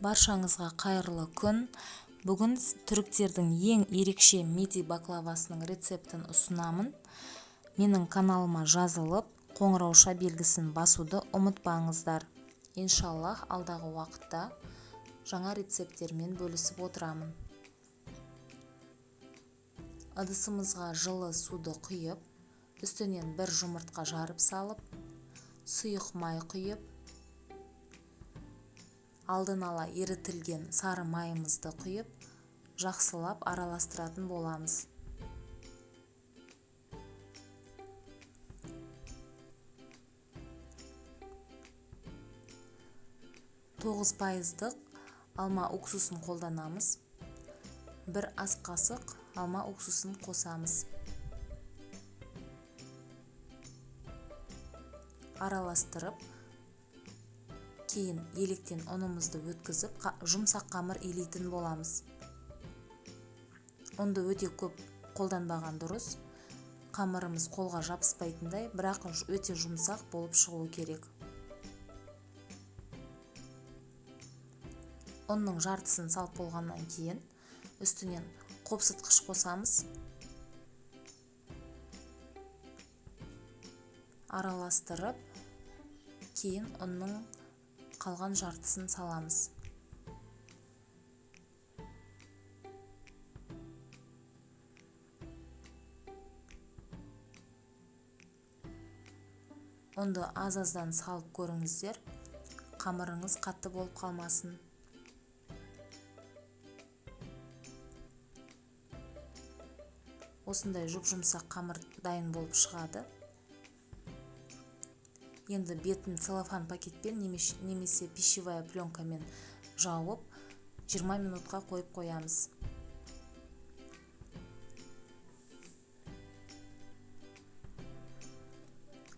Баршаңызға қайырлы күн. Бүгін түріктердің ең ерекше миди баклавасының рецептін ұсынамын. Менің каналыма жазылып, қоңырауша белгісін басуды ұмытпаңыздар. Иншаллах, алдағы уақытта жаңа рецепттермен бөлісіп отырамын. Ыдысымызға жылы суды құйып, үстінен бір жұмыртқа жарып салып, сұйық май құйып, алдын ала ерітілген сары майымызды құйып, жақсылап араластыратын боламыз. Тоғыз пайыздық алма уксусын қолданамыз. Бір ас қасық алма уксусын қосамыз. Араластырып, кейін електен ұнымызды өткізіп, жұмсақ қамыр илейтін боламыз. Ұнды өте көп қолданбаған дұрыс. Қамырымыз қолға жабыспайтындай, бірақ өте жұмсақ болып шығу керек. Ұнның жартысын салып болғаннан кейін үстінен қопсытқыш қосамыз. Араластырып, кейін ұнның қалған жартысын саламыз. Ұнды аз-аздан салып көріңіздер, қамырыңыз қатты болып қалмасын. Осындай жұп-жұмсақ қамыр дайын болып шығады. Енді бетін целлофан пакетпен немесе пищевая пленкамен жауып, 20 минутқа қойып қоямыз.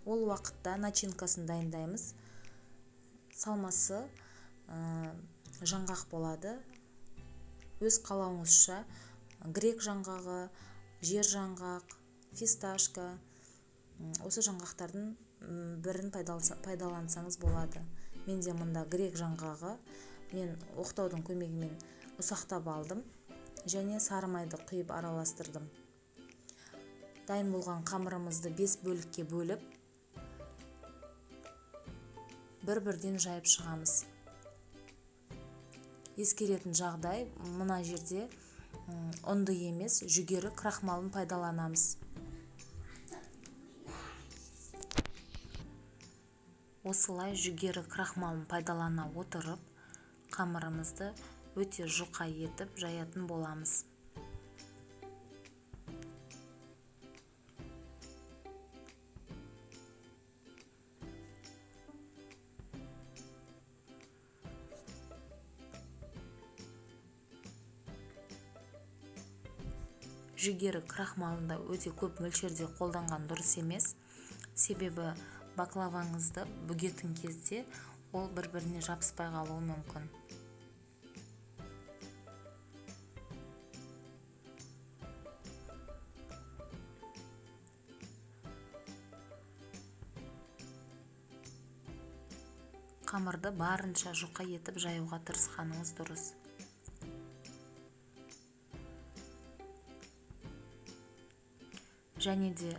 Ол уақытта начинкасын дайындаймыз. Салмасы жаңғақ болады. Өз қалауыңызша грек жаңғағы, жер жаңғақ, фисташка, осы жаңғақтардың бірін пайдалансаңыз болады. Менде мында грек жаңғағы, мен оқтаудың көмегімен ұсақтап алдым және сары майды құйып араластырдым. Дайын болған қамырымызды 5 бөлікке бөліп, бір-бірден жайып шығамыз. Ескеретін жағдай, мына жерде ұнды емес, жүгері крахмалын пайдаланамыз. Осылай жүгері крахмалын пайдалана отырып, қамырымызды өте жұқа етіп жаятын боламыз. Жүгері крахмалын да өте көп мөлшерде қолданған дұрыс емес, себебі баклаваңызды бүгетін кезде ол бір-біріне жабыспай қалуы мүмкін. Қамырды барынша жұқа етіп жаюға тырысқаныңыз дұрыс. Және де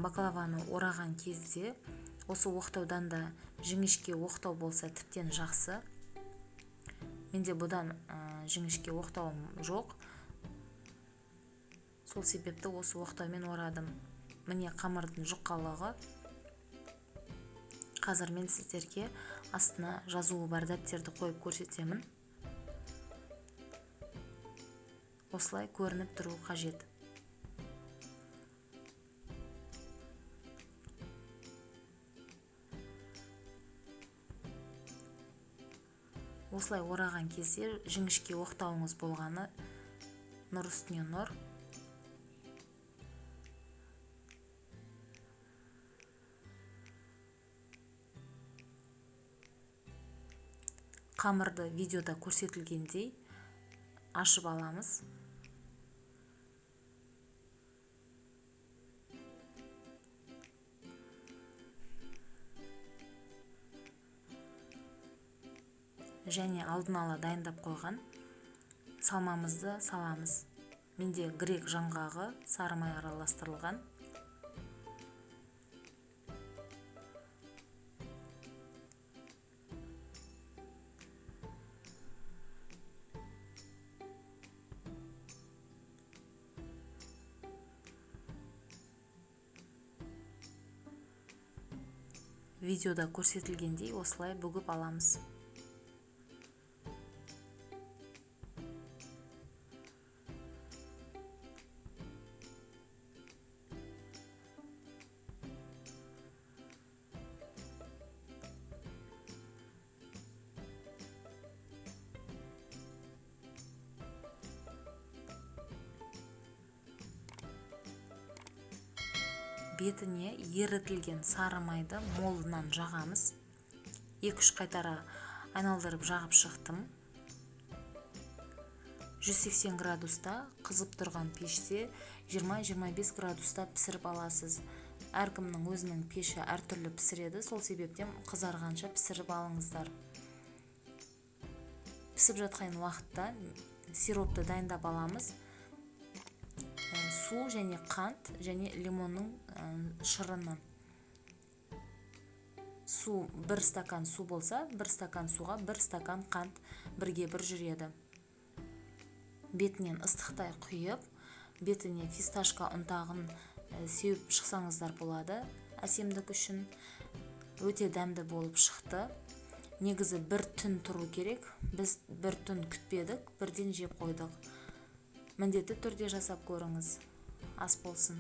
баклаваны ораған кезде осы оқтаудан да жіңішке оқтау болса тіптен жақсы. Менде бұдан жіңішке оқтауым жоқ. Сол себепті осы оқтаумен орадым. Міне қамырдың жұқалығы. Қазір мен сіздерге астына жазуы бар дәптерді қойып көрсетемін. Осылай көрініп тұруы қажет. Осылай ораған кезде жіңішке оқтауыңыз болғаны нұр үстіне нұр. Қамырды видеода көрсетілгендей ашып аламыз. Және алдын ала дайындап қойған салмамызды саламыз. Менде грек жаңғағы, сары май араластырылған. Видеода көрсетілгендей осылай бүгіп аламыз. Бетіне ерітілген сары майды молынан жағамыз. 2-3 қайтара айналдырып жағып шықтым. 180 градуста қызып тұрған пеште 20-25 градуста пісіріп аласыз. Әркімнің өзінің пеші әртүрлі пісіреді, сол себептен қызарғанша пісіріп алыңыздар. Пісіп жатқан уақытта сиропты дайындап аламыз. Су және қант және лимонның шырыны. Су 1 стакан су болса, 1 стакан суға 1 стакан қант бірге бір жүреді. Бетінен ыстықтай құйып, бетіне фисташка ұнтағын сеуіп шықсаңыздар болады. Әсемдік үшін өте дәмді болып шықты. Негізі бір түн тұру керек. Біз бір түн күтпедік, бірден жеп қойдық. Міндетті түрде жасап көріңіз. Ас болсын.